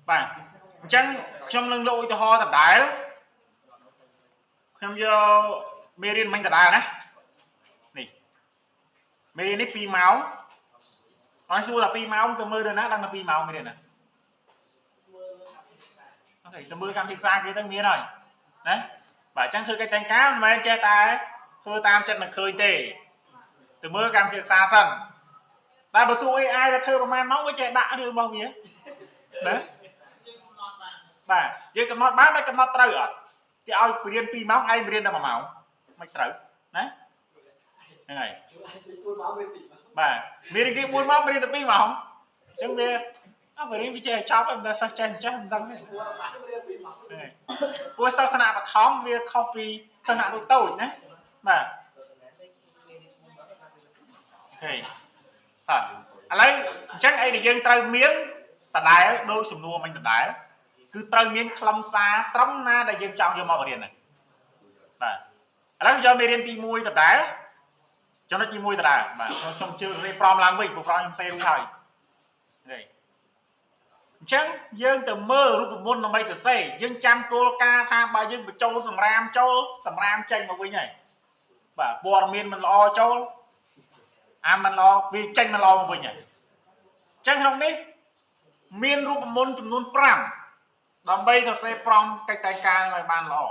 បាទអញ្ចឹងខ្ញុំនឹងលើកឧទាហរណ៍ដដែលខ្ញុំយកមេរៀនមិញដដែលណានេះមេរៀននេះ2ម៉ោងហើយសួរថា2ម៉ោងទៅមើលទៅណាដឹងថា2ម៉ោងមេរៀនណាOK ទៅមើលកម្មវិធីផ្សារគេទៅមានហើយណាបាទអញ្ចឹងធ្វើកិច្ចតែងការមិនមែនចេះតែធ្វើតាមចិត្តមិនឃើញទេទៅមើលកម្មវិធីផ្សារសិនតែបើសួរ AI ថាធ្វើប្រហែលម៉ោងវាចេះដាក់រឿងរបស់វាណាបាទយើងកំណត់បានតែកំណត់ត្រូវអត់គេឲ្យរៀន2ម៉ោងឯងរៀនតែ1ម៉ោងមិនត្រូវណាហ្នឹងហើយ 4ម៉ោងរៀន2ម៉ោង បាទមានគេ4ម៉ោងរៀនតែ2ម៉ោងអញ្ចឹងវាអត់វារៀនវាចេះចប់ហើយមិនដឹងសិស្សចេះមិនចេះមិនដឹងទេ ព្រោះបាក់រៀន2ម៉ោង ហ្នឹងហើយព្រោះសិស្សថ្នាក់បឋមវាខុសពីសិស្សថ្នាក់តូចតូចណាបាទ OK បាទឥឡូវអញ្ចឹងអីដែលយើងត្រូវមានដដែលដូចសំណួរមិញដដែលគឺត្រូវមានខ្លឹមសារត្រង់ណាដែលយើងចង់យកមករៀនហ្នឹងបាទឥឡូវយកមេរៀនទី1ដដែលចំណុចទី1ដដែលបាទខ្ញុំជឿរៀប prompt ឡើងវិញព្រោះ prompt ខ្ញុំសេរួចហើយនេះអញ្ចឹងយើងទៅមើលរូបមន្តដើម្បីទៅសេយើងចាំគោលការណ៍ថាបើយើងបញ្ចូលសម្រាមចូលសម្រាមចេញមកវិញហើយបាទព័ត៌មានមិនល្អចូលអាមិនល្អវាចេញមិនល្អមកវិញហើយអញ្ចឹងក្នុងនេះមានរូបមន្តចំនួន5ដើម្បីសរសេរ prompt កិច្ចតែងការនឹងឲ្យបានល្អ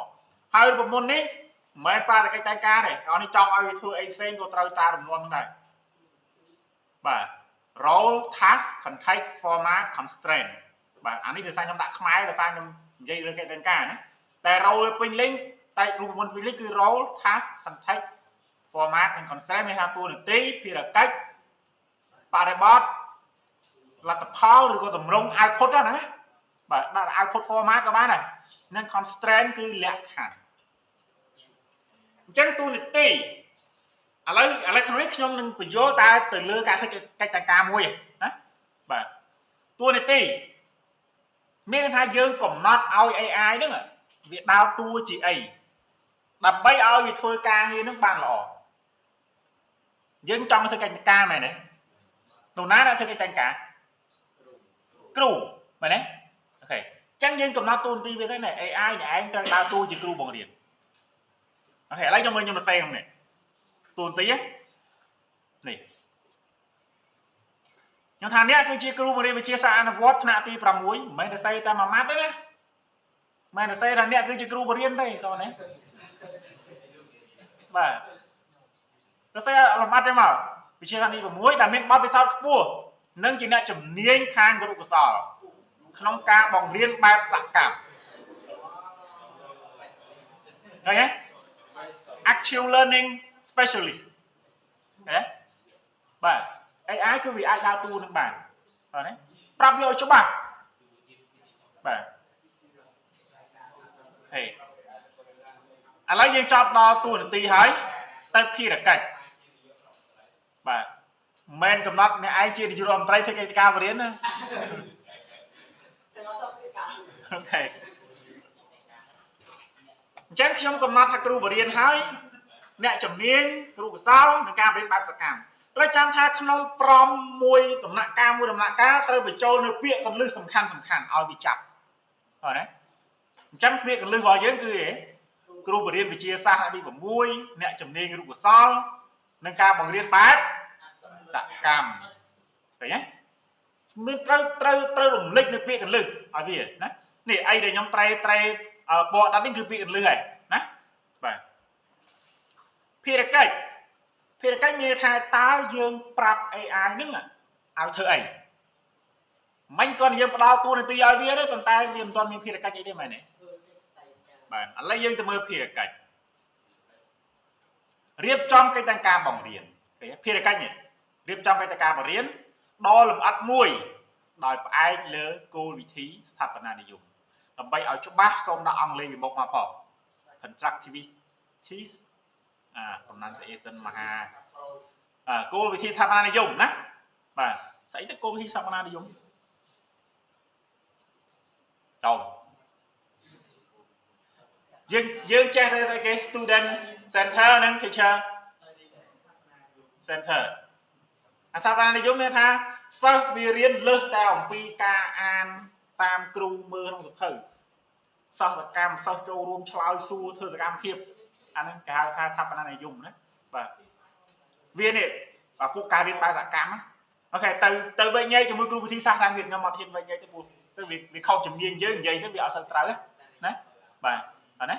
ហើយរូបមន្តនេះមិនមែនប្រើតែកិច្ចតែងការទេដល់នេះចង់ឲ្យវាធ្វើអីផ្សេងក៏ត្រូវតាមរំលងដែរបាទ role, task, context, format, constraint បាទអានេះដោយសារខ្ញុំដាក់ខ្មែរដោយសារខ្ញុំនិយាយរឿងកិច្ចតែងការណាតែ role ពេញលេញតែរូបមន្តពេញលេញគឺ role, task, context, format និង constraint មានថាតួនាទីភារកិច្ចបរិបទលទ្ធផលឬក៏ទម្រង់ output ហ្នឹងណាបាទដាក់ output format ក៏បានដែរនិង constraint គឺលក្ខខណ្ឌអញ្ចឹងតួនាទីឥឡូវក្នុងនេះខ្ញុំនឹងបញ្យល់តែទៅលើការធ្វើកិច្ចការមួយណាបាទតួនាទីមានន័យថាយើងកំណត់ឲ្យ AI ហ្នឹងវាដើរតួជាអីដើម្បីឲ្យវាធ្វើការងារហ្នឹងបានល្អយើងចង់ធ្វើកិច្ចការមែនទេនរណាដែលធ្វើកិច្ចការគ្រូមែនទេ OK អញ្ចឹងយើងកំណត់តួនាទីវាទៅណា AI នេះឯងត្រូវដើរតួជាគ្រូបង្រៀន OK ឥឡូវខ្ញុំមើលខ្ញុំសរសេរក្នុងនេះតួនាទីនេះខ្ញុំថាអ្នកគឺជាគ្រូបង្រៀនវិទ្យាសាស្ត្រអនុវត្តថ្នាក់ទី6មិនមែនតែសេតែមួយម៉ាត់ទេណាមិនមែនតែសេថាអ្នកគឺជាគ្រូបង្រៀនទេតោះណាបាទទៅសេលំអិតចឹងមកវិទ្យាសាស្ត្រទី6ដែលមានបទពិសោធន៍ខ្ពស់និងជាអ្នកជំនាញខាងគរុកោសល្យក្នុងការបង្រៀនបែបសកម្មឃើញទេ Active learning specialist ឃើញទេបាទ AI គឺវាអាចដើរតួនឹងបានបាទណាប្រាប់វាឲ្យច្បាស់បាទហេឥឡូវយើងចប់ដល់តួនាទីហើយទៅភារកិច្ចបាទមិនកំណត់អ្នកឯងជានាយករដ្ឋមន្ត្រីធ្វើកិច្ចការបរៀនណា OK អញ្ចឹងខ្ញុំកំណត់ថាគ្រូបរៀនហើយអ្នកជំនាញគ្រូកសលនិងការបរៀនបែបសកម្មត្រូវចាំថាក្នុង prompt មួយដំណាក់កាលមួយដំណាក់កាលត្រូវបញ្ចូលនៅពាក្យកលឹះសំខាន់សំខាន់ឲ្យវាចាប់ဟုတ်ណាអញ្ចឹងពាក្យកលឹះរបស់យើងគឺអីគ្រូបរៀនវិទ្យាសាស្ត្រទី6អ្នកជំនាញរូបកសលនិងការបង្រៀនបែបសកម្មឃើញទេមានត្រូវត្រូវត្រូវរំលេចនៅពាក្យកលឹះឲ្យវាណានេះអីដែលខ្ញុំត្រេត្រេពណ៌ដិតនេះគឺពាក្យកលឹះហើយណាបាទភារកិច្ចភារកិច្ចមានថាតើយើងប្រាប់ AI ហ្នឹងឲ្យធ្វើអីមិញគាត់យើងផ្ដល់តួនាទីឲ្យវាទេប៉ុន្តែវាមិនទាន់មានភារកិច្ចអីទេមែនទេបាទឥឡូវយើងទៅមើលភារកិច្ចរៀបចំកិច្ចការបង្រៀនឃើញភារកិច្ចនេះរៀបចំកិច្ចការបង្រៀនដ៏លម្អិតមួយដោយផ្អែកលើគោលវិធីស្ថាបនានិយមដើម្បីឲ្យច្បាស់សូមដាក់អង់គ្លេសពីមុខមកផង constructivist អា pronunciation មហាអាគោលវិធីស្ថាបនានិយមណាបាទស្អីទៅគោលវិធីស្ថាបនានិយមចោលយើងចេះតែស្អីគេ student center និង teacher center អាស្ថាបនានិយមមានថាសិស្សវារៀនលើសតែអំពីការអាន តាមគ្រូមើលក្នុងសៀវភៅសិស្សសកម្មសិស្សចូលរួមឆ្លើយសួរធ្វើសកម្មភាពអាហ្នឹងគេហៅថាស្ថាបនានិយមណាបាទវានេះបាទពួកការរៀនបែបសកម្ម OK ទៅទៅវិញញែកជាមួយគ្រូវិធីសាស្ត្រតាមទៀតខ្ញុំអត់ហ៊ានវិញញែកទៅព្រោះទៅវាវាខុសជំនាញយើងនិយាយទៅវាអត់សូវត្រូវណាបាទបាទណា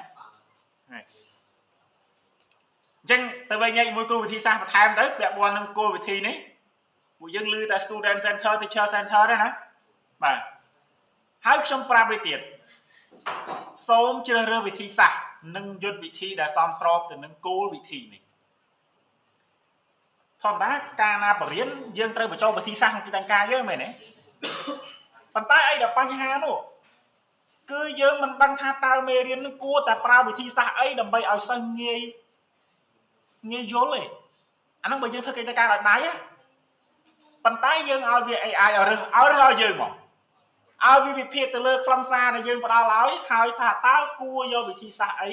អញ្ចឹងទៅវិញញែកជាមួយគ្រូវិធីសាស្ត្របន្ថែមទៅពាក់ព័ន្ធនឹងគោលវិធីនេះពួកយើងឮតែ student center teacher center ទេណាបាទហើយខ្ញុំប្រាប់វាទៀតសូមជ្រើសរើសវិធីសាស្ត្រនិងយុទ្ធវិធីដែលសមស្របទៅនឹងគោលវិធីនេះធម្មតាកាលណាបរៀនយើងត្រូវបញ្ចូលវិធីសាស្ត្រក្នុងទីតាំងការយើងមែនទេប៉ុន្តែអីដែលបញ្ហានោះគឺយើងមិនដឹងថាតើមេរៀននឹងគួរតែប្រើវិធីសាស្ត្រអីដើម្បីឲ្យសិស្សងាយងាយយល់ទេអាហ្នឹងបើយើងធ្វើកិច្ចការដោយដៃប៉ុន្តែយើងឲ្យវា AI ឲ្យរើសឲ្យរើសឲ្យយើងមកឲ្យវាវិភាគទៅលើខ្លឹមសារដែលយើងផ្ដល់ឲ្យហើយថាតើគួរយកវិធីសាស្ត្រអី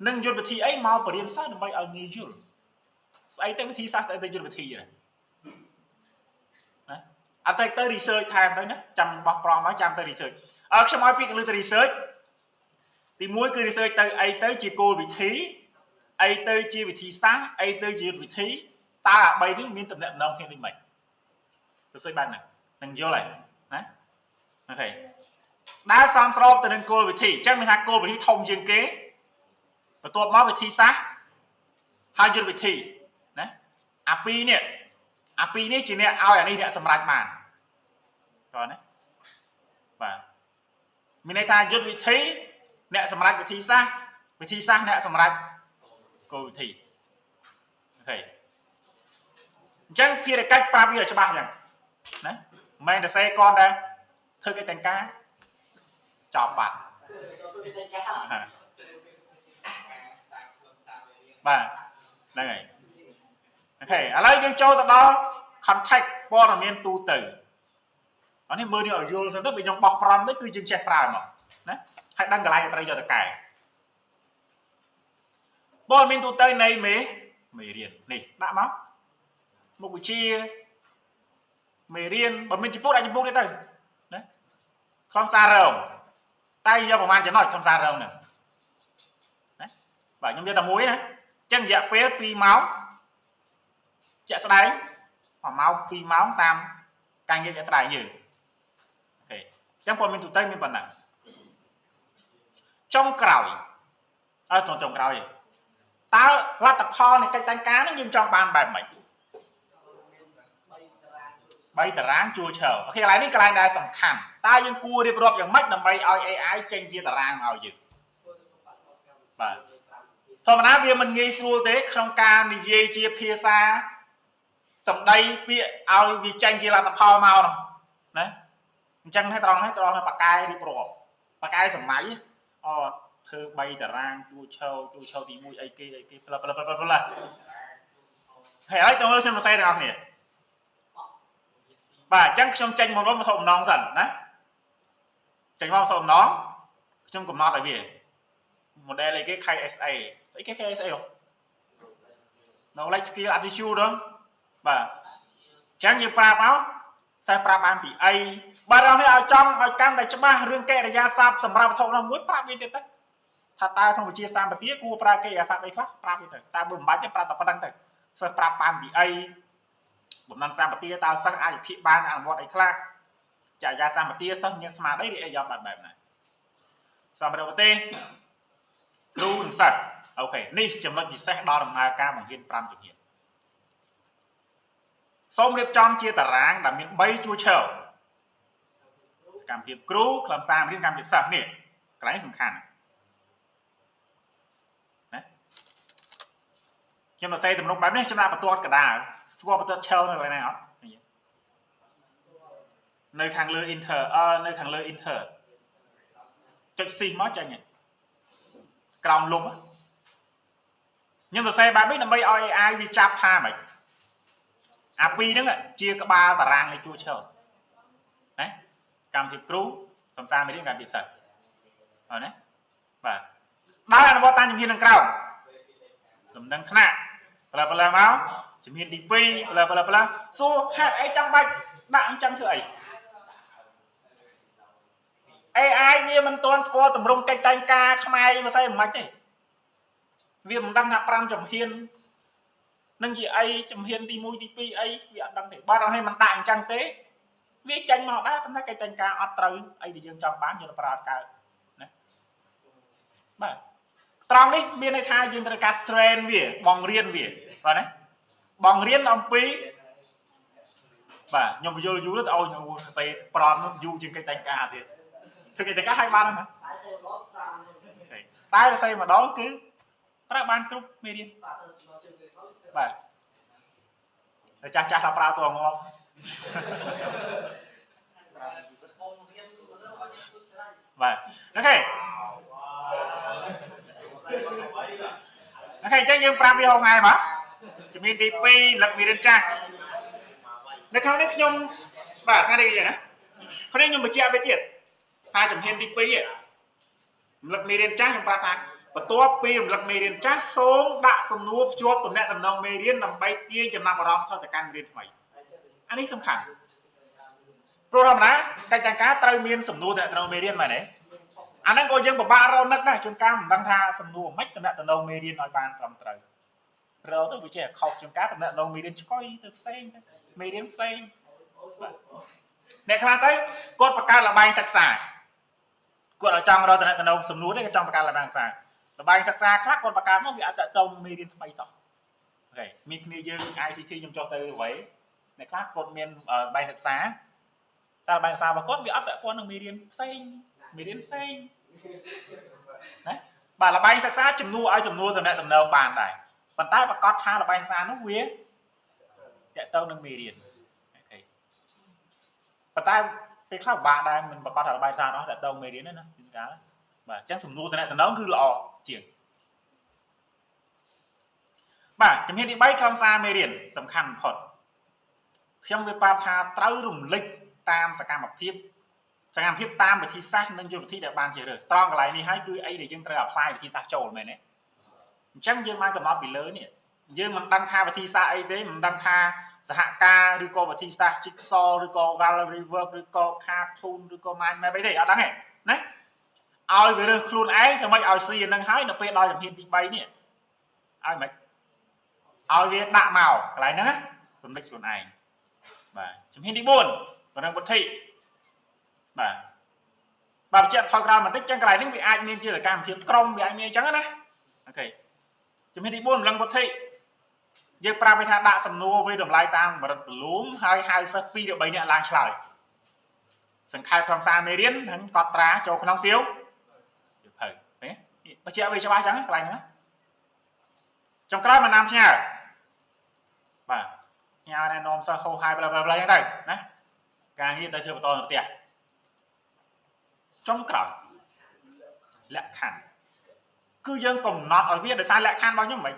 និងយុទ្ធវិធីអីមកបរៀនសិស្សដើម្បីឲ្យងាយយល់ស្អីទៅវិធីសាស្ត្រទៅយុទ្ធវិធីណាណាអត់ទៅទៅ research ថែមទៅណាចាំបោះប្រំហើយចាំទៅ research អើខ្ញុំឲ្យពាក្យលឺទៅ research ទី1គឺ research ទៅអីទៅជាគោលវិធីអីទៅជាវិធីសាស្ត្រអីទៅជាយុទ្ធវិធីតើអា3នេះមានតំណែងគ្នាដូចម៉េចទៅសើចបែបហ្នឹងនឹងយល់ហើយណា OK ដែលសមស្របទៅនឹងគោលវិធីអញ្ចឹងមានថាគោលវិធីធំជាងគេបន្ទាប់មកវិធីសាស្ត្រហើយយុទ្ធវិធីណាអាពីរនេះអាពីរនេះជាអ្នកឲ្យអានេះអ្នកសម្រេចបានគាត់ណាបាទមានន័យថាយុទ្ធវិធីអ្នកសម្រេចវិធីសាស្ត្រវិធីសាស្ត្រអ្នកសម្រេចគោលវិធី OK អញ្ចឹងភារកិច្ចប្រាប់វាឲ្យច្បាស់អញ្ចឹងណាមិនមែនតែសេកនដែរធ្វើកិច្ចតែងការចប់បាត់ តាមខ្លឹមសារមេរៀន បាទហ្នឹងហើយ OK ឥឡូវយើងចូលទៅដល់ context ព័ត៌មានទូទៅអានេះមើលនេះឲ្យយល់សិនទៅពេលខ្ញុំបោះ prompt ទៅគឺយើងចេះប្រើមកណាហើយដឹងកន្លែងដែលត្រូវយកទៅកែព័ត៌មានទូទៅនៃមេមេរៀននេះដាក់មកមុខវិជ្ជាមេរៀនបើមានចំពោះដាក់ចំពោះនេះទៅណាខ្លឹមសាររងតែយកប្រហែលចំណុចខ្លឹមសាររងហ្នឹងណាបាទខ្ញុំយកតែមួយណាអញ្ចឹងរយៈពេល2ម៉ោងជាក់ស្ដែង1ម៉ោង2ម៉ោងតាមការងារជាក់ស្ដែងយើង OK អញ្ចឹងព័ត៌មានទូទៅមានប៉ុណ្ណឹងចុងក្រោយអើចុងក្រោយតើលទ្ធផលនៃកិច្ចតែងការហ្នឹងយើងចង់បានបែបម៉េច3តារាងជួរឈរ OK កន្លែងនេះកន្លែងដែលសំខាន់តើយើងគួររៀបរាប់យ៉ាងម៉េចដើម្បីឲ្យ AI ចេញជាតារាងមកឲ្យយើងបាទធម្មតាវាមិនងាយស្រួលទេក្នុងការនិយាយជាភាសាសម្ដីពាក្យឲ្យវាចេញជាលទ្ធផលមកនោះណាអញ្ចឹងហើយត្រង់នេះត្រង់បកែរៀបរាប់បកែសម័យអូធ្វើ3តារាងជួរឈរជួរឈរទី1អីគេអីគេផ្លឹបផ្លឹបផ្លឹបផ្លឹបហើយហើយតើមើលខ្ញុំសរសេរទាំងអស់គ្នាបាទអញ្ចឹងខ្ញុំចេញមកមកបំណងសិនណាចេញមកបំណងខ្ញុំកំណត់ឲ្យវា model អីគេ KSA ស្អីគេ KSA ហ៎ Knowledge Skill Attitude ហ៎បាទអញ្ចឹងយើងប្រាប់មកសេះប្រាប់បានពីអីបើដល់នេះឲ្យចង់ឲ្យកាន់តែច្បាស់រឿងកិរិយាសព្ទសម្រាប់វត្ថុនោះមួយប្រាប់វាទៀតទៅថាតើក្នុងវិជាសម្បទាគួរប្រើកិរិយាសព្ទអីខ្លះប្រាប់វាទៅតែបើមិនបាច់ទេប្រាប់តែប៉ុណ្្នឹងទៅសិស្សប្រាប់បានពីអីបំណន់សម្បទាតើសិស្សអាចវិភាគបានអនុវត្តអីខ្លះចរិយាសម្បទាសិស្សមានស្មារតីឬអីយ៉ាប់បែបបែបណាសម្រាប់ប្រទេសគ្រូនិងសិស្ស OK នេះចំណុចពិសេសដល់ដំណើរការបង្រៀន5ជំហានសូមរៀបចំជាតារាងដែលមាន3ជួរឈរសកម្មភាពគ្រូខ្លឹមសាររៀនកម្មភាពសិស្សនេះកន្លែងសំខាន់ណាខ្ញុំសរសេរទំនុកបែបនេះខ្ញុំដាក់បន្ទាត់កដាលស្គាល់បន្ទាត់ឈរនៅកន្លែងណាអត់នៅខាងលើ enter អឺនៅខាងលើ enter ចុច C មកចេញក្រោមលុបខ្ញុំសរសេរបែបនេះដើម្បីឲ្យ AI វាចាប់ថាម៉េចអាពីរហ្នឹងជាក្បាលតារាងនៃជួរឈរណាកម្មភាពគ្រូសំសារមេរៀនកម្មភាពសិស្សអត់ណាបាទដើរអនុវត្តតាមជំហាននឹងក្រោមលំនឹងថ្នាក់ផ្លើផ្លើមកជំហានទី2ផ្លើផ្លើផ្លើសួរហេតុអីចាំបាច់ដាក់អញ្ចឹងធ្វើអី វាមិនទាន់ស្គាល់តម្រង់កិច្ចតែងការខ្មែរយើងស្អីមិនទេវាមិនដឹងថា5ចំហៀននឹងជាអីចំហៀនទី1ទី2អីវាអត់ដឹងទេបើដល់នេះមិនដាក់អញ្ចឹងទេវាចាញ់មកដែរប៉ុន្តែកិច្ចតែងការអត់ត្រូវអីដែលយើងចង់បានយើងប្រើអត់កើតណាបាទត្រង់នេះមានន័យថាយើងត្រូវការ train វាបង្រៀនវាបាទណាបង្រៀនអំពីបាទខ្ញុំបញ្យល់យូរទៅឲ្យខ្ញុំសរសេរប្រមនោះយូរជាងកិច្ចតែងការទៀតធ្វើកិច្ចតែងការឲ្យបានហ្នឹងណា តែសេមកតាម តែសរសេរម្ដងគឺប្រើបានគ្រប់មេរៀន បាទទៅជើងគេទៅ បាទតែចាស់ចាស់ថាប្រើតងាប់ បងរៀនទៅអត់ចេះធ្វើច្រើន បាទ OK OK អញ្ចឹងយើងប្រាប់វាហោហែមកជំនាញទី2លឹកមេរៀនចាស់នៅក្នុងនេះខ្ញុំបាទស្ងាត់នេះគេណាក្នុងនេះខ្ញុំបញ្ជាក់វាទៀតថាជំហានទី2រំលឹកមេរៀនចាស់ខ្ញុំប្រាប់ថាបន្ទាប់ពីរំលឹកមេរៀនចាស់សូមដាក់សំណួរភ្ជាប់ទំនាក់ទំនងមេរៀនដើម្បីទាញចំណាប់អារម្មណ៍សិស្សទៅកាន់មេរៀនថ្មីអានេះសំខាន់ព្រោះធម្មតាកិច្ចការត្រូវមានសំណួរទំនាក់ទំនងមេរៀនមែនទេអាហ្នឹងក៏យើងពិបាករកនឹកដែរជួនកាលមិនដឹងថាសំណួរមិនទំនាក់ទំនងមេរៀនឲ្យបានត្រឹមត្រូវរកទៅវាចេះខុសជួនកាលទំនាក់ទំនងមេរៀនឆ្កុយទៅផ្សេងទៅមេរៀនផ្សេងអ្នកខ្លះទៅគាត់បង្កើតលបែងសិក្សាគាត់អត់ចង់រកទំនាក់ទំនងសំណួរទេគាត់ចង់បង្កើតលបែងសិក្សាលបែងសិក្សាខ្លះគាត់បង្កើតមកវាអត់តទៅមេរៀនថ្មីសោះ OK មានគ្នាយើង ICT ខ្ញុំចុះទៅអ្វីអ្នកខ្លះគាត់មានលបែងសិក្សាតែលបែងសិក្សារបស់គាត់វាអត់ពាក់ព័ន្ធនឹងមេរៀនផ្សេងមេរៀនផ្សេងណាបាទលបែងសិក្សាជំនួសឲ្យសំណួរតំណែងតំណងបានដែរប៉ុន្តែប្រកាសថាលបែងសិក្សានោះវាតកតទៅនឹងមេរៀន OK ប៉ុន្តែពេលខ្លះពិបាកដែរមិនប្រកាសថាលបែងសិក្សានោះតកតងមេរៀនទេណាជួនកាលបាទអញ្ចឹងសំណួរតំណែងតំណងគឺល្អជាងបាទជំហានទី3ខ្លឹមសារមេរៀនសំខាន់បំផុតខ្ញុំវាប្រាប់ថាត្រូវរំលេចតាមសកម្មភាពសកម្មភាពតាមវិធីសាស្ត្រនិងយុទ្ធវិធីដែលបានជ្រើសរើសត្រង់កន្លែងនេះហើយគឺអីដែលយើងត្រូវ apply វិធីសាស្ត្រចូលមែនទេអញ្ចឹងយើងបានកំណត់ពីលើនេះយើងមិនដឹងថាវិធីសាស្ត្រអីទេមិនដឹងថាសហការឬក៏វិធីសាស្ត្រ jigsaw ឬក៏ gallery work ឬក៏ cartoon ឬក៏ mind map អីទេអត់ដឹងទេណាឲ្យវារើសខ្លួនឯងធ្វើម៉េចឲ្យស៊ីអានឹងហើយនៅពេលដល់ជំហានទី3នេះឲ្យម៉េចឲ្យវាដាក់មកកន្លែងហ្នឹងណារំលេចខ្លួនឯងបាទជំហានទី4បណ្ដឹងវុទ្ធិបាទបាទបញ្ជាក់ថយក្រោយបន្តិចចឹងកន្លែងហ្នឹងវាអាចមានជាសកម្មភាពក្រុមវាអាចមានអញ្ចឹងណា OK ជំហានទី4ម្លឹងវុទ្ធិយើងប្រាប់វាថាដាក់សំណួរវាតម្លៃតាមកម្រិតបលូមហើយហៅសិស្ស2ឬ3នាក់ឡើងឆ្លើយសង្ខេបខ្លឹមសារមេរៀននិងកត់ត្រាចូលក្នុងសៀវសៀវភៅឃើញទេបញ្ជាក់វាច្បាស់ចឹងកន្លែងហ្នឹងចុងក្រោយមកណាំផ្ញើបាទផ្ញើណែនាំសិស្សហោហាយប្លាប្លាប្លាចឹងទៅណាការងារទៅធ្វើបន្តនៅផ្ទះចុងក្រោយលក្ខខណ្ឌគឺយើងកំណត់ឲ្យវាដោយសារលក្ខខណ្ឌរបស់ខ្ញុំមិន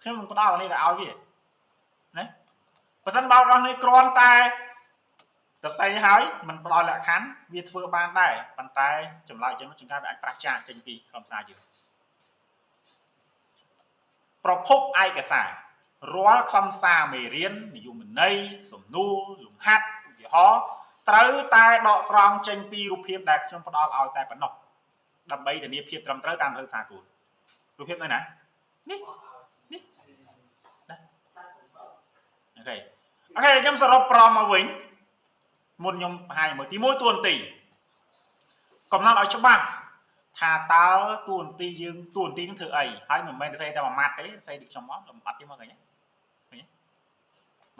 ខ្ញុំនឹងផ្ដល់នេះទៅឲ្យវាណាបើសិនបើរបស់នេះគ្រាន់តែសរសេរហើយមិនផ្ដល់លក្ខខណ្ឌវាធ្វើបានដែរប៉ុន្តែចម្លើយចេញមកជួនកាលវាអាចប្រឆាចចេញពីខ្លឹមសារយើងប្រភពឯកសាររាល់ខ្លឹមសារមេរៀននិយមន័យសំណួរលំហាត់ឧទាហរណ៍ត្រូវតែដកស្រង់ចេញពីរូបភាពដែលខ្ញុំផ្ដល់ឲ្យតែប៉ុណ្ណោះដើម្បីធានាភាពត្រឹមត្រូវតាមភាសាគោលរូបភាពនៅណានេះនេះណា OK OK ខ្ញុំសរុបប្រមមកវិញមុនខ្ញុំបង្ហាញមួយទី1តួនាទីកំណត់ឲ្យច្បាស់ថាតើតួនាទីយើងតួនាទីនឹងធ្វើអីហើយមិនមែនសរសេរតែមួយម៉ាត់ទេសរសេរដូចខ្ញុំមកលំអត់ទេមកឃើញទេឃើញទេ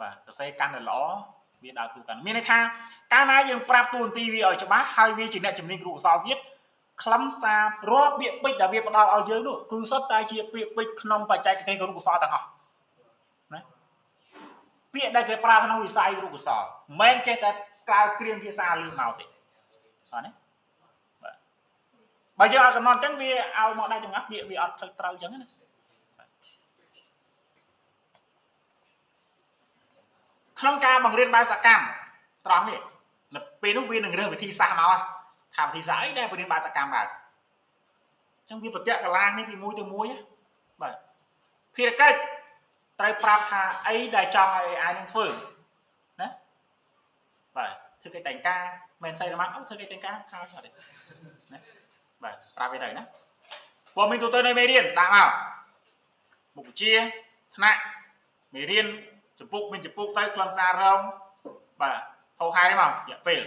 បាទសរសេរកាន់តែល្អវាដើរតួកាន់មានន័យថាកាលណាយើងប្រាប់តួនាទីវាឲ្យច្បាស់ហើយវាជាអ្នកជំនាញគ្រូកសលទៀតខ្លឹមសាររាល់ពាក្យពេចន៍ដែលវាផ្ដល់ឲ្យយើងនោះគឺសុទ្ធតែជាពាក្យពេចន៍ក្នុងបច្ចេកទេសគ្រូកសលទាំងអស់ណាពាក្យដែលគេប្រើក្នុងវិស័យគ្រូកសលមិនមែនចេះតែក្រៅគ្រាមភាសាលើមកទេបាទណាបាទបើយើងអត់កំណត់អញ្ចឹងវាឲ្យមកដែរចង្អះពាក្យវាអត់ត្រូវត្រូវអញ្ចឹងណាក្នុងការបង្រៀនបែបសកម្មត្រង់នេះនៅពេលនោះវានឹងរើសវិធីសាស្ត្រមកថាវិធីសាស្ត្រអីដែលបង្រៀនបែបសកម្មបែបអញ្ចឹងវាប្រតិកលានេះពីមួយទៅមួយបាទភារកិច្ចត្រូវប្រាប់ថាអីដែលចង់ឲ្យ AI នឹងធ្វើណាបាទធ្វើ ធ្វើកិច្ចតែងការមិនស្អីរមាស់អូធ្វើកិច្ចតែងការហើយអត់ទេណាបាទប្រាប់វាទៅណាព័ត៌មានទូទៅនៃមេរៀនដាក់មកមុខវិជ្ជាថ្នាក់មេរៀនចម្ពុកមានចម្ពុកទៅខ្លឹមសាររងបាទហៅហែមករយៈពេល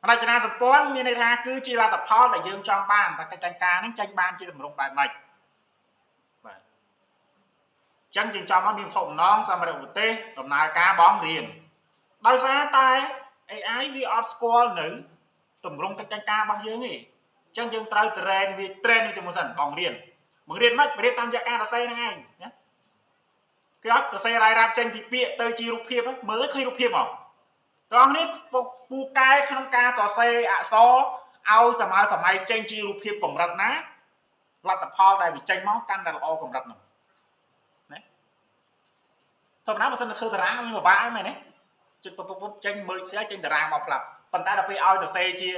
រចនាសម្ព័ន្ធមានន័យថាគឺជាលទ្ធផលដែលយើងចង់បានតែកិច្ចតែងការហ្នឹងចេញបានជាទម្រង់បែបម៉េចបាទអញ្ចឹងយើងចង់មកមានវត្ថុបំណងសម្រាប់ឧទេសដំណើរការបងរៀនដោយសារតែ AI វាអត់ស្គាល់នៅទម្រង់កិច្ចតែងការរបស់យើងទេអញ្ចឹងយើងត្រូវ train វា train វាជាមុនសិនបងរៀនបង្រៀនមិនបង្រៀនតាមរយៈការសរសេរហ្នឹងឯងណាគឺអត់សរសេររាយរាប់ចេញពីពាក្យទៅជារូបភាពមើលឃើញរូបភាពមកត្រង់នេះពូកែក្នុងការសរសេរអក្សរឲ្យសម័យសម័យចេញជារូបភាពកម្រិតណាលទ្ធផលដែលវាចេញមកកាន់តែល្អកម្រិតហ្នឹងណាធម្មតាបើសិនតែធ្វើតារាងវាពិបាកហ្នឹងមែនទេចុចពុបពុបចេញមើលស្អីចេញតារាងមកផ្លាប់ប៉ុន្តែដល់ពេលឲ្យសរសេរជា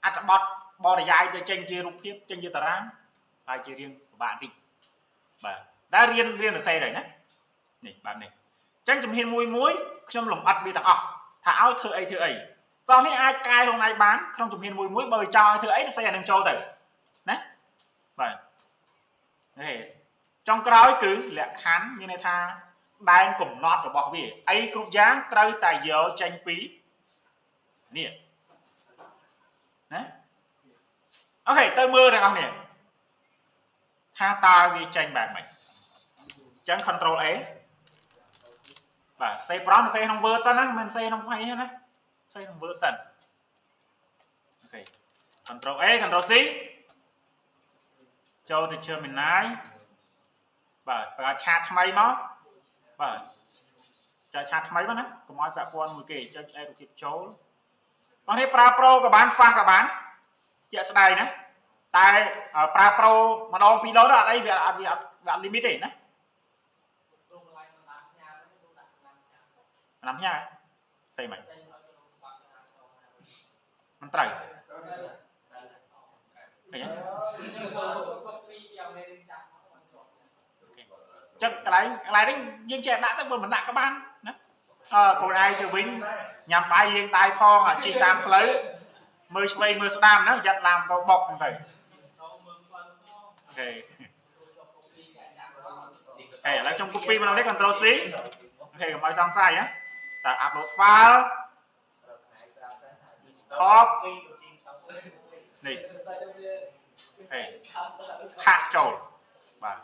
អត្ថបទបរិយាយទៅចេញជារូបភាពចេញជាតារាងហើយជារៀងពិបាកបន្តិចបាទតែរៀនរៀនសរសេរទៅណានេះបែបនេះអញ្ចឹងជំហានមួយមួយខ្ញុំលម្អិតវាទាំងអស់ថាឲ្យធ្វើអីធ្វើអីតោះនេះអាចកែខ្លួនឯងបានក្នុងជំហានមួយមួយបើចង់ឲ្យធ្វើអីទៅសេអានឹងចូលទៅណាបាទនេះចុងក្រោយគឺលក្ខខណ្ឌមានន័យថាដែនកំណត់របស់វាអីគ្រប់យ៉ាងត្រូវតែយកចេញពីនេះណាOK ទៅមើលទាំងអស់នេះថាតើវាចេញបែបម៉េចអញ្ចឹង control A បាទសេ prompt សេក្នុង Word សិនណាមិនសេក្នុងផ្នែកនេះណាសេក្នុង Word សិន OK control A control C ចូលទៅ Gemini បាទបង្កើត chat ថ្មីមកបាទចែក chat ថ្មីមកណាកុំឲ្យពាក់ព័ន្ធមួយគេចុច add រូបភាពចូលបងនេះប្រើ Pro ក៏បាន Fast ក៏បានជាក់ស្ដែងណាតែប្រើ Pro ម្ដងពីរដងទៅអត់អីវាអត់វាអត់វាអត់ limit ទេណា ព្រោះកន្លែងមិនបានផ្ញើហ្នឹងលោកដាក់តាមផ្ញើ ណាំផ្ញើស្អីមិន ចេញឲ្យក្នុងច្បាប់តាមសងណា មិនត្រូវឃើញទេ ខ្ញុំគាត់ពីយ៉ាងនេះចាក់មកបានជាប់ ចឹងកន្លែងកន្លែងនេះយើងចេះដាក់ទៅបើមិនដាក់ក៏បានណាអើកូនឯងទៅវិញញ៉ាំបាយលាងដៃផងជិះតាមផ្លូវមើលឆ្វេងមើលស្ដាំណាប្រយ័ត្នឡានទៅបុកហ្នឹងទៅ ទៅមើលផ្លូវផង OK ជាប់ copy ចាក់ចាក់ ហេឥឡូវខ្ញុំ copy ម្ដងនេះ control C OK កុំឲ្យសង្ស័យណាតើ upload file desktop នេះហេ paste ចូលបាទ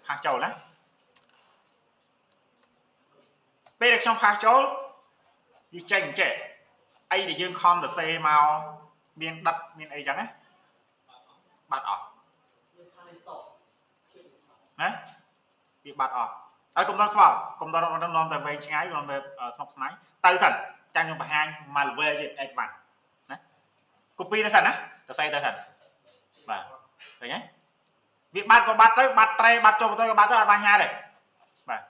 paste ចូលណាពេលដែលខ្ញុំ paste ចូលវាចេញចេះអីដែលយើងខំសរសេរមកមានដិតមានអីចឹងណាបាត់អស់ យើងថានេះសក់ភាពនេះសក់ ណាវាបាត់អស់ហើយកុំដល់ខ្វល់កុំដល់នាំតែវែងឆ្ងាយនាំតែស្មុគស្មាញទៅសិនចាំខ្ញុំបង្ហាញមក level ទៀត advance ណា copy ទៅសិនណាទៅសេទៅសិនបាទឃើញទេវាបាត់ក៏បាត់ទៅបាត់ត្រេបាត់ចុះទៅក៏បាត់ទៅអត់បញ្ហាទេបាទ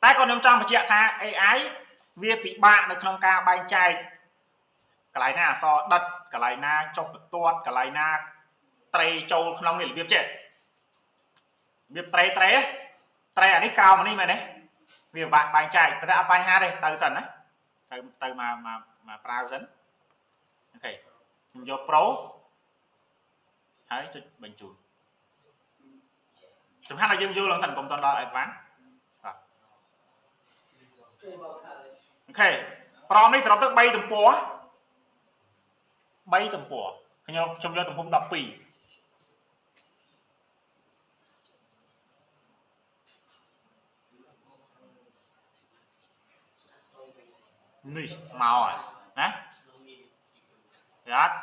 តែក៏ខ្ញុំចង់បញ្ជាក់ថា AI វាពិបាកនៅក្នុងការបែងចែកកន្លែងណាអក្សរដិតកន្លែងណាចុះបន្ទាត់កន្លែងណាត្រេចូលក្នុងនេះរបៀបចេះរបៀបត្រេត្រេត្រេអានេះក្រោមអានេះមែនទេវាពិបាកបែងចែកប៉ុន្តែអត់បញ្ហាទេទៅសិនណាទៅទៅមកមកមកប្រើសិន OK ខ្ញុំយក Pro ហើយចុចបញ្ជូនសំខាន់ឲ្យយើងយល់ឡើងសិនកុំតន់ដល់ advance បាទ គេមកថា OK prompt នេះសរុបទៅ3ទំព័រ3ទំព័រខ្ញុំខ្ញុំយកទំហំ12នេះមកហើយណាវាអត់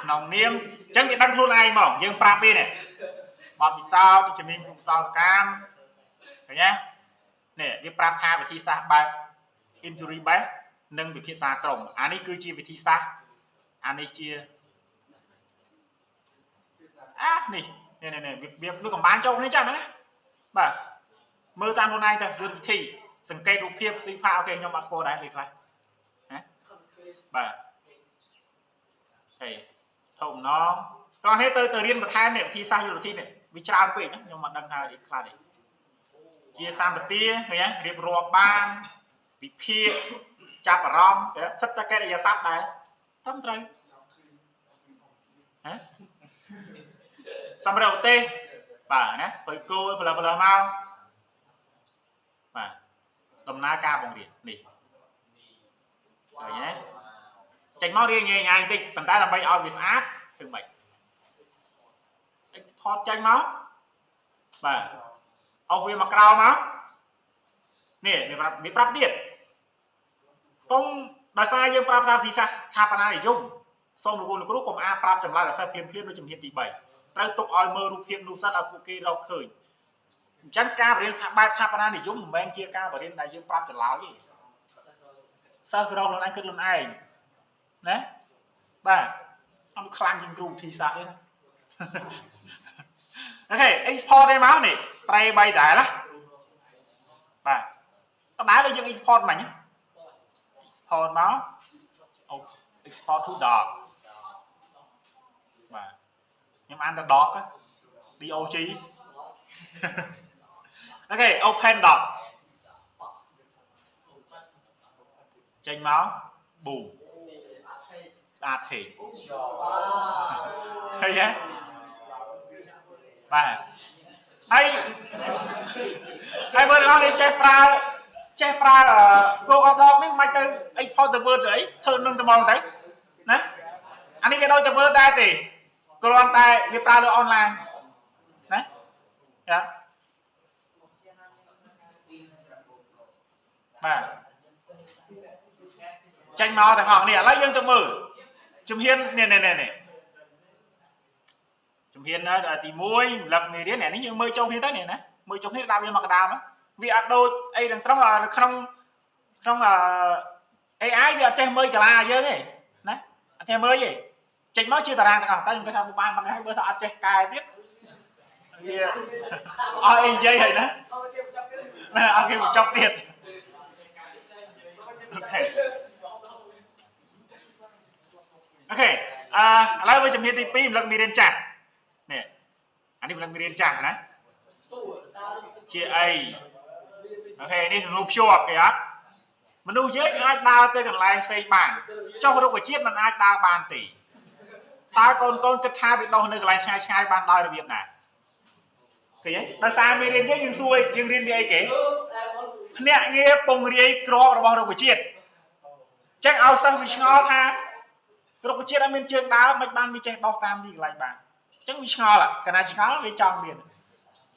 ក្នុងនាមអញ្ចឹងវាដឹងខ្លួនឯងហ្មងយើងប្រាប់វានេះបទពិសោធន៍ជំនាញកុសលកម្មឃើញទេនេះវាប្រាប់ថាវិធីសាស្ត្របែប inquiry based និងវិភាសាក្រុមអានេះគឺជាវិធីសាស្ត្រអានេះជាអានេះនេះនេះវាវាកំបានចូលគ្នាចឹងណាបាទមើលតាមខ្លួនឯងទៅយុទ្ធវិធីសង្កេតរូបភាពស៊ីផា OK ខ្ញុំអត់ស្គាល់ដែរគេខ្លះណាបាទហេធំណងតោះនេះទៅទៅរៀនបន្ថែមនេះវិធីសាស្ត្រយុទ្ធវិធីនេះវាច្រើនពេកណាខ្ញុំអត់ដឹងថាអីខ្លះទេជាសម្បទាឃើញទេរៀបរាប់បានវិភាគ ចាប់អារម្មណ៍សិតតែកិរិយាសព្ទដែរត្រឹមត្រូវហ៎សម្រាប់ប្រទេសបាទណាស្ពៃគោលផ្លើផ្លើមកបាទដំណើរការបង្រៀននេះឃើញទេចេញមករៀងញ៉ៃញ៉ៃបន្តិចប៉ុន្តែដើម្បីឲ្យវាស្អាតធ្វើម៉េច export ចេញមកបាទអស់វាមកក្រោមមកនេះវាប្រាប់វាប្រាប់ទៀតកុំដោយសារយើងប្រាប់តាមវិធីសាស្ត្រស្ថាបនានិយមសូមលោកគ្រូលោកគ្រូកុំអាប្រាប់ចម្លើយដល់សិស្សភ្លាមភ្លាមនៅជំហានទី3ត្រូវទុកឲ្យមើលរូបភាពនោះសិនឲ្យពួកគេរកឃើញអញ្ចឹងការបរៀនថាបែបស្ថាបនានិយមមិនមែនជាការបរៀនដែលយើងប្រាប់ចម្លើយទេសិស្សរកខ្លួនឯងគិតខ្លួនឯងណាបាទអត់ខ្លាំងជាងគ្រូវិធីសាស្ត្រទេណា OK export ទេមកនេះត្រេ3ដែរណាបាទដដែលដូចយើង export មិញ export មកអូ export to doc បាទខ្ញុំអានតែ doc DOG OK open doc ចេញមក boom ស្អាតទេឃើញទេបាទហើយហើយមើលដល់នេះចេះប្រើចេះប្រើ Google Doc នេះមិនទៅ export ទៅ Word ទៅអីធ្វើនឹងតែហ្មងទៅណាអានេះវាដូចទៅ Word ដែរទេគ្រាន់តែវាប្រើលើ online ណាចាបាទចេញមកទាំងអស់នេះឥឡូវយើងទៅមើលជំហាននេះនេះនេះជំហានណាទី1រំលឹកមេរៀននេះយើងមើលចូលគ្នាទៅនេះណាមើលចូលគ្នាដាក់វាមកកដាលមកវាអត់ដូចអីទាំងស្រុងនៅក្នុងក្នុង AI វាអត់ចេះមើលកាឡាយើងទេណាអត់ចេះមើលទេចេញមកជាតារាងទាំងអស់តែខ្ញុំគិតថាបានមកហើយបើថាអត់ចេះកែទៀតវាអស់អីនិយាយហើយណាណាអត់គេបញ្ចប់ទៀត OK OK អឺឥឡូវមើលជំហានទី2រំលឹកមេរៀនចាស់នេះអានេះរំលឹកមេរៀនចាស់ណាជាអី OK នេះសំណួរភ្ជាប់គេអត់មនុស្សយើងអាចដើរទៅកន្លែងផ្សេងបានចុះរុក្ខជាតិមិនអាចដើរបានទេតើកូនកូនគិតថាវាដុះនៅកន្លែងឆ្ងាយឆ្ងាយបានដោយរបៀបណាឃើញទេដោយសារមេរៀនយើងយើងសួរយើងរៀនពីអីគេភ្នាក់ងារពង្រាយក្របរបស់រុក្ខជាតិអញ្ចឹងឲ្យសិស្សវាឆ្ងល់ថារុក្ខជាតិអត់មានជើងដើរមិនបានវាចេះដុះតាមទីកន្លែងបានអញ្ចឹងវាឆ្ងល់កាលណាឆ្ងល់វាចង់រៀន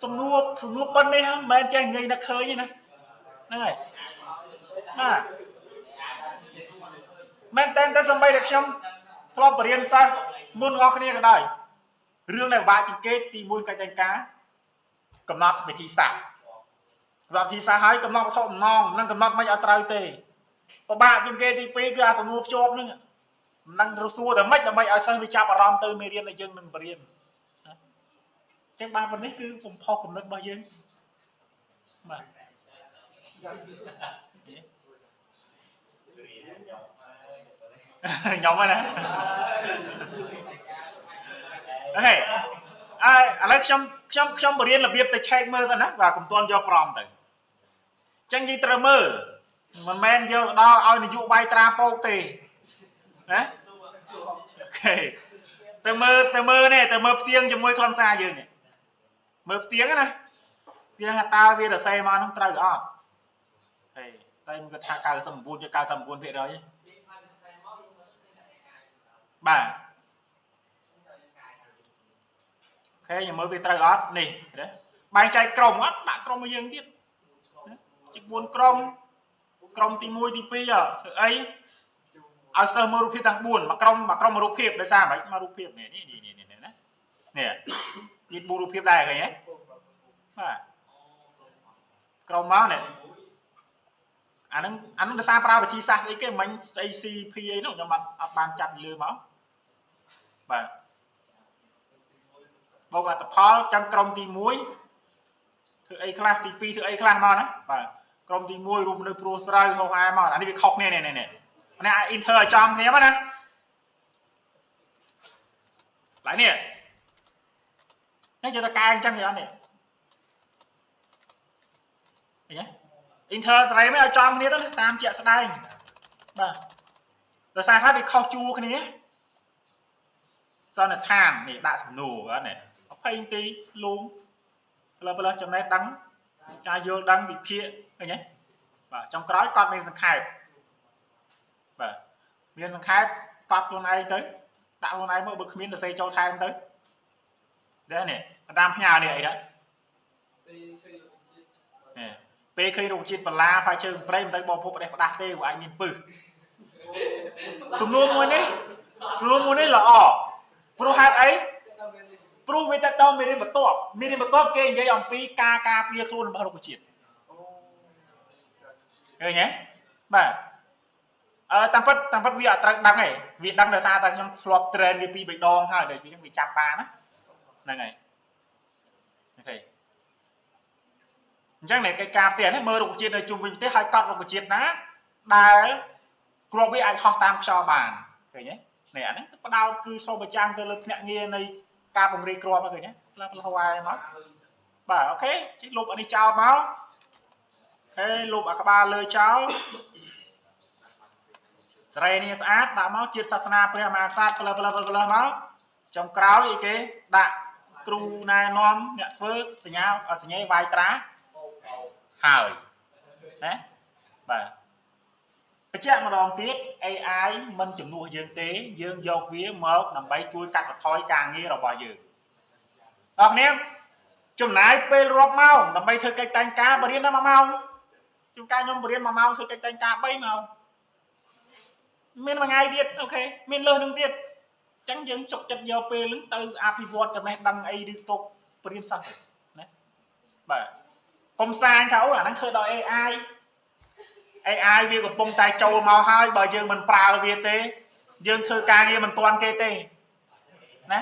សំណួរសំណួរប៉ុណ្នេះមិនមែនចេះងាយនឹកឃើញទេណាហ្នឹងហើយបាទមែនតើតែសំបីតែខ្ញុំធ្លាប់បរៀនសិស្សមុនរបស់គ្នាក៏ដោយរឿងដែលពិបាកជាងគេទី1កិច្ចតែងការកំណត់វិធីសាស្ត្រកំណត់វិធីសាស្ត្រហើយកំណត់វត្ថុបំណងនិងកំណត់មិនឲ្យត្រូវទេពិបាកជាងគេទី2គឺអាសំណួរភ្ជាប់ហ្នឹងមិនដឹងរសួរតែម៉េចដើម្បីឲ្យសិស្សវាចាប់អារម្មណ៍ទៅមេរៀនដែលយើងនឹងបរៀនណាអញ្ចឹងបានប៉ុណ្នេះគឺបំផុសគំនិតរបស់យើងបាទខ្ញុំហ្នឹងណា OK អើឥឡូវខ្ញុំខ្ញុំខ្ញុំបរៀនរបៀបទៅឆែកមើលសិនណាបាទកុំទាន់យក prompt ទៅអញ្ចឹងយើងត្រូវមើលមិនមែនយកដល់ឲ្យនយោបាយត្រាពោកទេណា OK ទៅមើលទៅមើលនេះទៅមើលផ្ទៀងជាមួយខ្លឹមសារយើងនេះមើលផ្ទៀងណាផ្ទៀងថាតើវារសេមកហ្នឹងត្រូវអត់ហេតែខ្ញុំគិតថា99.99%បាទ OK ខ្ញុំមើលវាត្រូវអត់នេះណាបែងចែកក្រុមអត់ដាក់ក្រុមឲ្យយើងទៀតជា4ក្រុមក្រុមទី1ទី2ធ្វើអីឲ្យសិស្សមើលរូបភាពទាំង4មួយក្រុមមួយក្រុមរូបភាពដោយសារហ្មងមករូបភាពនេះនេះនេះនេះណានេះមាន4រូបភាពដែរឃើញទេបាទក្រុមមកនេះអាហ្នឹងអាហ្នឹងដោយសារប្រើវិធីសាស្ត្រស្អីគេមិញស្អី CP អីនោះខ្ញុំអត់អត់បានចាប់លើមកបាទបូកលទ្ធផលចាំក្រុមទី1ធ្វើអីខ្លះទី2ធ្វើអីខ្លះមកណាបាទក្រុមទី1រួមនៅព្រោះស្រូវហោហែមកអានេះវាខុសគ្នានេះនេះនេះនេះ enter ឲ្យចំគ្នាមកណាឡើយនេះនេះយកតកែអញ្ចឹងគេអត់នេះឃើញទេ enter ស្រ័យមិនឲ្យចំគ្នាទៅតាមជាក់ស្ដែង បាទដោយសារខ្លះវាខុសជួរគ្នាសន្និដ្ឋាននេះដាក់សំណួរបាទនេះ20នាទីលូមផ្លើផ្លើចំណេះដឹងការយល់ដឹងវិភាគឃើញទេបាទចុងក្រោយកត់មានសង្ខេបបាទមានសង្ខេបកត់ខ្លួនឯងទៅដាក់ខ្លួនឯងមកបើគ្មានសរសេរចូលថែមទៅដែរនេះតាមផ្ញើនេះអីដែរនេះពេលឃើញរុក្ខជាតិបន្លាផ្លែជើងព្រៃមិនទៅបរិភោគប្រទេសផ្ដាស់ទេព្រោះអាចមានពឹសសំណួរមួយនេះសំណួរមួយនេះល្អព្រោះហេតុអីព្រោះវាតទៅមេរៀនបន្ទាប់មេរៀនបន្ទាប់គេនិយាយអំពីការការពារខ្លួនរបស់រុក្ខជាតិឃើញទេបាទអឺតាមពិតតាមពិតវាអត់ត្រូវដឹងទេវាដឹងដោយសារតែខ្ញុំធ្លាប់ train វាពីរបីដងហើយដល់អញ្ចឹងវាចាប់បានណាហ្នឹងហើយ OK អញ្ចឹងនេះកិច្ចការផ្ទះនេះមើលរុក្ខជាតិនៅជុំវិញផ្ទះហើយកត់រុក្ខជាតិណាដែលគ្រាប់វាអាចហោះតាមខ្យល់បានឃើញទេនេះអាហ្នឹងផ្ដោតគឺឆ្លុះបញ្ចាំងទៅលើភ្នាក់ងារនៃការពង្រីកគ្រាប់ហ្នឹងឃើញទេផ្លាស់ផ្លាស់វ៉ែមកបាទ OK ជិះលុបអានេះចោលមកហេលុបអាក្បាលលើចោលសេរីនេះស្អាតដាក់មកជាតិសាសនាព្រះមហាក្សត្រផ្លើផ្លើផ្លើមកចុងក្រោយអីគេដាក់គ្រូណែនាំអ្នកធ្វើសញ្ញាសញ្ញាវាយត្រាហើយណាបាទបញ្ជាក់ម្ដងទៀត AI មិនជំនួសយើងទេយើងយកវាមកដើម្បីជួយកាត់បន្ថយការងាររបស់យើងបងប្អូនចំណាយពេលរាប់ម៉ោងដើម្បីធ្វើកិច្ចតែងការបរៀនតែ1ម៉ោងជួនកាលខ្ញុំបរៀន1ម៉ោងធ្វើកិច្ចតែងការ3ម៉ោងមានមួយថ្ងៃទៀត OK មានលើសនឹងទៀតអញ្ចឹងយើងជុកចិត្តយកពេលនឹងទៅអភិវឌ្ឍចំណេះដឹងអីឬទុកបរៀនសិស្សទៅណាបាទកុំសាងថាអូអាហ្នឹងធ្វើដល់ AI AI វាកំពុងតែចូលមកហើយបើយើងមិនប្រើវាទេយើងធ្វើការងារមិនទាន់គេទេណា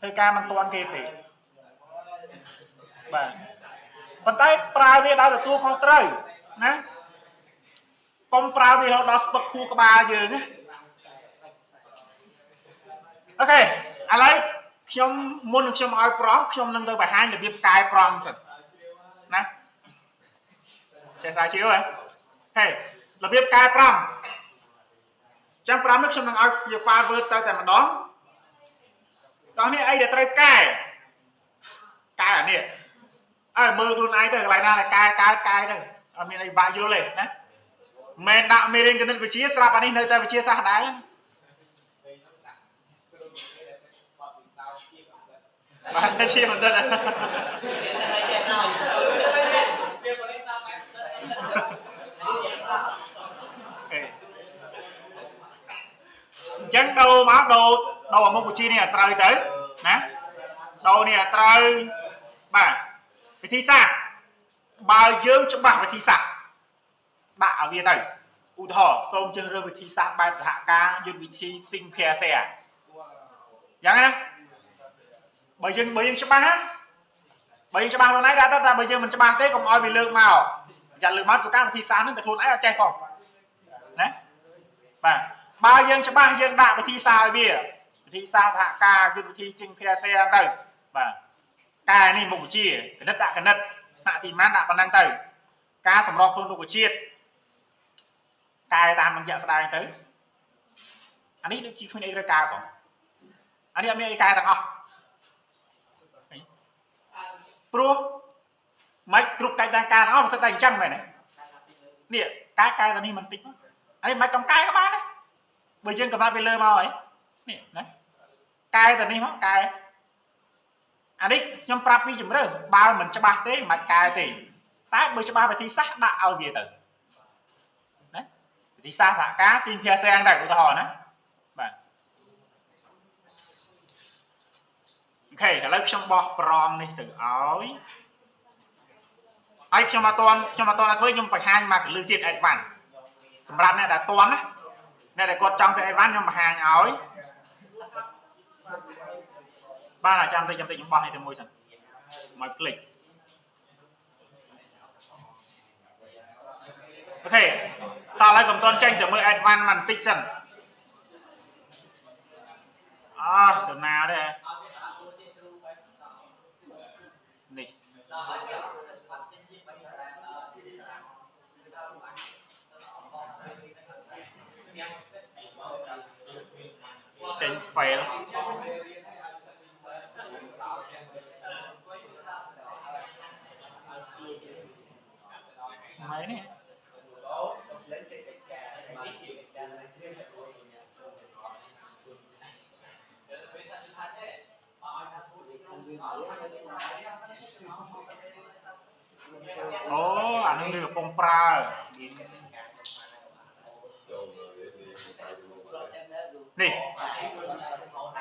ធ្វើការមិនទាន់គេទេបាទប៉ុន្តែប្រើវាដោយទទួលខុសត្រូវណាកុំប្រើវារហូតដល់ស្ពឹកខួរក្បាលយើងណា OK ឥឡូវខ្ញុំមុននឹងខ្ញុំឲ្យ prompt ខ្ញុំនឹងទៅបង្ហាញរបៀបកែ prompt សិនណាចេះស្រាវជ្រាវហ៎ហេរបៀបកែ prompt ចឹង prompt នេះខ្ញុំនឹងឲ្យជា file Word ទៅតែម្ដងតោះនេះអីដែលត្រូវកែកែអានេះអើមើលខ្លួនឯងទៅកន្លែងណាដែលកែកែកែទៅអត់មានអីបាក់យល់ទេណាមិនដាក់មេរៀនគណិតវិទ្យាស្រាប់អានេះនៅតែវិទ្យាសាស្ត្រដែរបាទជាបណ្ឌិត ចេះហើយវាបរិតាមបែប អេអញ្ចឹងដូរមកដូរដូរអាមុខវិជ្ជានេះឲ្យត្រូវទៅណាដូរនេះឲ្យត្រូវបាទវិធីសាស្ត្របើយើងច្បាស់វិធីសាស្ត្រដាក់ឲ្យវាទៅឧទាហរណ៍សូមជ្រើសរើសវិធីសាស្ត្របែបសហការយុទ្ធវិធី Think Pair Share យ៉ាងណាបើយើងច្បាស់ណាបើយើងច្បាស់ខ្លួនឯងដាក់ទៅតែបើយើងមិនច្បាស់ទេកុំឲ្យវាលើកមកចាំលើកមកជួនកាលវិធីសាស្ត្រហ្នឹងតែខ្លួនឯងអត់ចេះផងណាបាទបើយើងច្បាស់យើងដាក់វិធីសាស្ត្រឲ្យវាវិធីសាស្ត្រសហការយុទ្ធវិធី Think Pair Share ហ្នឹងទៅបាទកែនេះមុខវិជ្ជាគណិតដាក់គណិតថ្នាក់ទីម៉ានដាក់ប៉ុណ្ណឹងទៅការសម្របខ្លួនរុក្ខជាតិកែតាមនឹងជាក់ស្ដែងទៅអានេះដូចជាគ្មានអីត្រូវកែបងអានេះអត់មានអីកែទាំងអស់ព្រោះមិនគ្រប់កិច្ចតាមការទាំងអស់មិនសិតតែអញ្ចឹងមែនទេនេះកែកែតានេះមិនតិចមកអានេះមិនកំកែក៏បានដែរបើយើងកំណត់វាលើមកហើយនេះណាកែតានេះមកកែអានេះខ្ញុំប្រាប់ពីជំរឿបើមិនច្បាស់ទេមិនបាច់កែទេតែបើច្បាស់វិធីសាស្ត្រដាក់ឲ្យវាទៅណាវិធីសាស្ត្រសហការស៊ីភាសាងដែរឧទាហរណ៍ណាបាទ OK ឥឡូវខ្ញុំបោះ prompt នេះទៅឲ្យហើយខ្ញុំអត់ទាន់ខ្ញុំអត់ទាន់ធ្វើខ្ញុំបង្ហាញមកកលឹះទៀត advance សម្រាប់អ្នកដែលទាន់ណាអ្នកដែលគាត់ចង់ទៅ advance ខ្ញុំបង្ហាញឲ្យបាទចាំតិចចាំតិចខ្ញុំបោះនេះទៅមួយសិនមកភ្លេច OK តោះឥឡូវកុំទាន់ចេញទៅមើល advance មកបន្តិចសិនអើទៅណាទេ ឲ្យវាអត់ទូជាគ្រូបែបសត នេះ ដល់ហើយវាអត់ទៅច្បាប់ចេញជា3ដែរដល់ទៅដល់បានទៅអបអ ចេញ fail ម៉េចនេះអូអានឹងវាកំពុងប្រើនេះ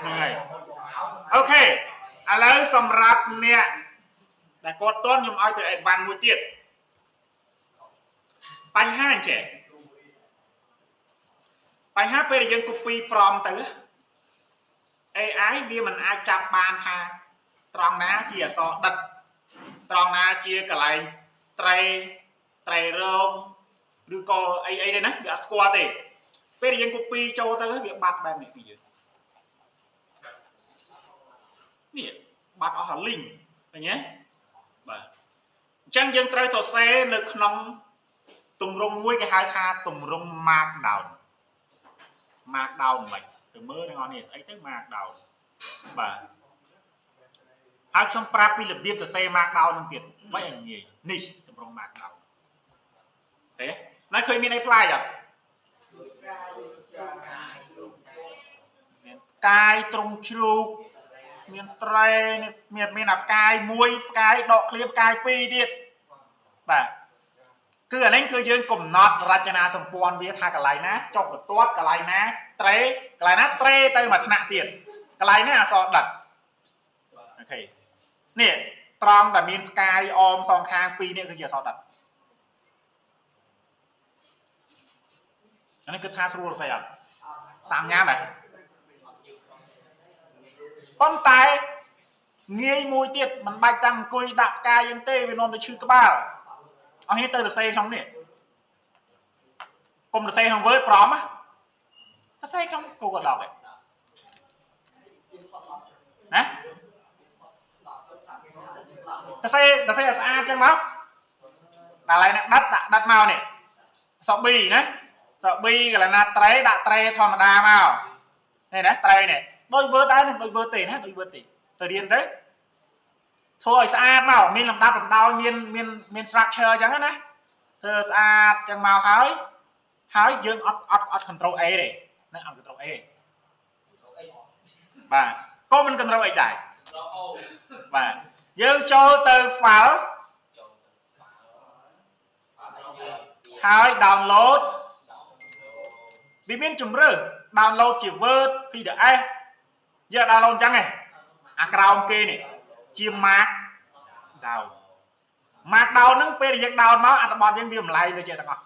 ហ្នឹងហើយ OK ឥឡូវសម្រាប់អ្នកដែលគាត់តន់ខ្ញុំឲ្យទៅ advance មួយទៀតបញ្ហាអញ្ចេះបញ្ហាពេលដែលយើង copy prompt ទៅ AI វាមិនអាចចាប់បានថាត្រង់ណាជាអក្សរដិតត្រង់ណាជាកន្លែងត្រេត្រេរងឬក៏អីអីទេណាវាអត់ស្គាល់ទេពេលដែលយើង copy ចូលទៅវាបាត់បែបនេះពីយើងនេះបាត់អស់អា link ឃើញទេបាទអញ្ចឹងយើងត្រូវសរសេរនៅក្នុងទម្រង់មួយគេហៅថាទម្រង់ markdown markdown មិនទៅមើលទាំងអស់នេះស្អីទៅ markdown បាទហើយខ្ញុំប្រាប់ពីរបៀបសរសេរ markdown នឹងទៀតមិនឲ្យងាយនេះទម្រង់ markdown ទេណែឃើញមានអីប្លែកអត់មានផ្កាយត្រង់ជ្រូកមានត្រែមានមានអាផ្កាយមួយផ្កាយដកឃ្លាផ្កាយពីរទៀតបាទគឺអានេះគឺយើងកំណត់រចនាសម្ព័ន្ធវាថាកន្លែងណាចុះបន្ទាត់កន្លែងណាត្រេកន្លែងណាត្រេទៅមួយថ្នាក់ទៀតកន្លែងណាអក្សរដិត OK នេះត្រង់ដែលមានផ្កាយអមសងខាងពីរនេះគឺជាអក្សរដិតអានេះគឺថាស្រួលស្អីអត់សាមញ៉ាំហ៎ប៉ុន្តែងាយមួយទៀតមិនបាច់ចាំអង្គុយដាក់ផ្កាយយ៉ាងទេវានាំទៅឈឺក្បាលអស់នេះទៅសរសេរក្នុងនេះកុំសរសេរក្នុង Word ប្រមសរសេរក្នុង Google Doc ឯងណាសរសេរសរសេរឲ្យស្អាតចឹងមកដល់ហើយអ្នកដិតដាក់ដិតមកនេះអក្សរ B ណាអក្សរ B កន្លែងណាត្រេដាក់ត្រេធម្មតាមកនេះណាត្រេនេះដូច Word ដែរនេះដូច Word ទេណាដូច Word ទេទៅរៀនទៅធ្វើឲ្យស្អាតមកមានលំដាប់លំដោយមានមានមាន structure អញ្ចឹងណាធ្វើស្អាតចឹងមកហើយហើយយើងអត់អត់អត់ control A ទេណាអត់ control A បាទក៏មិន control X ដែរបាទយើងចូលទៅ file ហើយ download វាមានជំរើស download ជា Word PDF យើង download អញ្ចឹងឯងអាក្រោមគេនេះជា mark down mark down ហ្នឹងពេលដែលយើង down មកអត្ថបទយើងវាម្លែងទៅជាទាំងអស់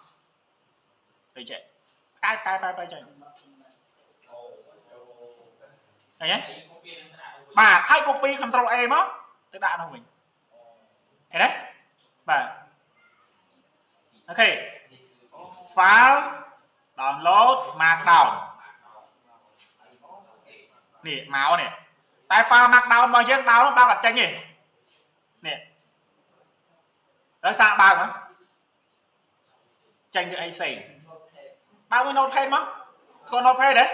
ទៅចេះកែកែបែបបែបចេះឃើញទេបាទហើយ copy control A មកទៅដាក់នោះវិញឃើញទេបាទ OK file download markdown នេះមកនេះតែ file markdown របស់យើង down បើកអត់ចេញទេនេះហើយសាកបើកមកចេញទៅអីផ្សេងបើកមួយ notepad មកស្គាល់ notepad ទេ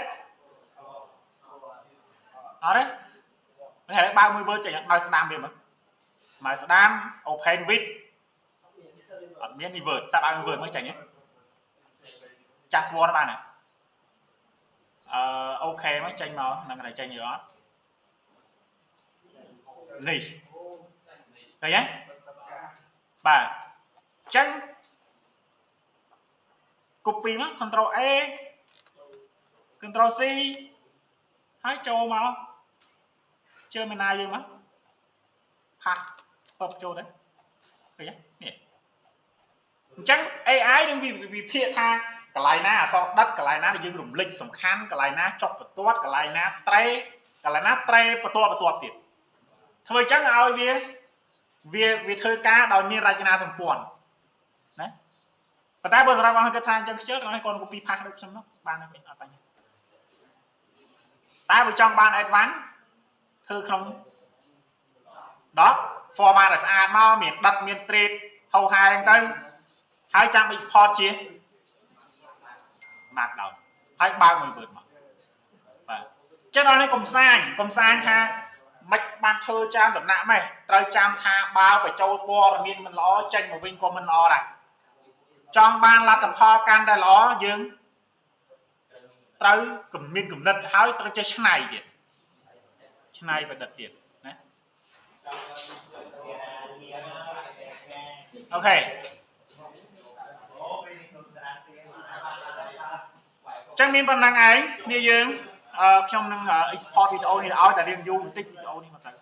អត់ទេហើយបើកមួយ Word ចេញបើកស្ដាំវាមកមកស្ដាំ open with អត់មាននេះ Word សាកបើកមួយ Word មើលចេញទេចាស់ one បានទេអឺ OK មកចេញមកហ្នឹងតែចេញឬអត់នេះឃើញទេបាទអញ្ចឹង copy មក control A control C ហើយចូលមក Gemini យើងមក paste ពបចូលទៅឃើញទេនេះអញ្ចឹង AI នឹងវិភាគថាកន្លែងណាអក្សរដិតកន្លែងណាដែលយើងរំលេចសំខាន់កន្លែងណាចុះបន្ទាត់កន្លែងណាត្រេកន្លែងណាត្រេបន្ទាត់បន្ទាត់ទៀតធ្វើអញ្ចឹងឲ្យវាវាវាធ្វើការដោយមានរចនាសម្ព័ន្ធណាប៉ុន្តែបើសម្រាប់អង្គគិតថាអញ្ចឹងខ្ជិលគាត់គាត់ copy paste ដូចខ្ញុំនោះបានហើយអត់បញ្ហាតែបើចង់បាន advance ធ្វើក្នុង doc format ឲ្យស្អាតមកមានដិតមាន trade ហៅហែងទៅហើយចាំ export ជា markdown ហើយបើកមួយ Word មកបាទ ចឹងដល់នេះកុំសាញកុំសាញថាមិនបានធ្វើច្រើនដំណាក់ម៉េះត្រូវចាំថាបើបញ្ចូលព័ត៌មានមិនល្អចេញមកវិញក៏មិនល្អដែរចង់បានលទ្ធផលកាន់តែល្អយើងត្រូវគំមានគំនិតហើយត្រូវចេះឆ្នៃទៀតឆ្នៃប្រឌិតទៀតណាOK ចឹងមានប៉ុណ្ណឹងឯងគ្នាយើងអឺខ្ញុំនឹង export វីដេអូនេះឲ្យតែរៀងយូរបន្តិចវីដេអូនេះមកទៅ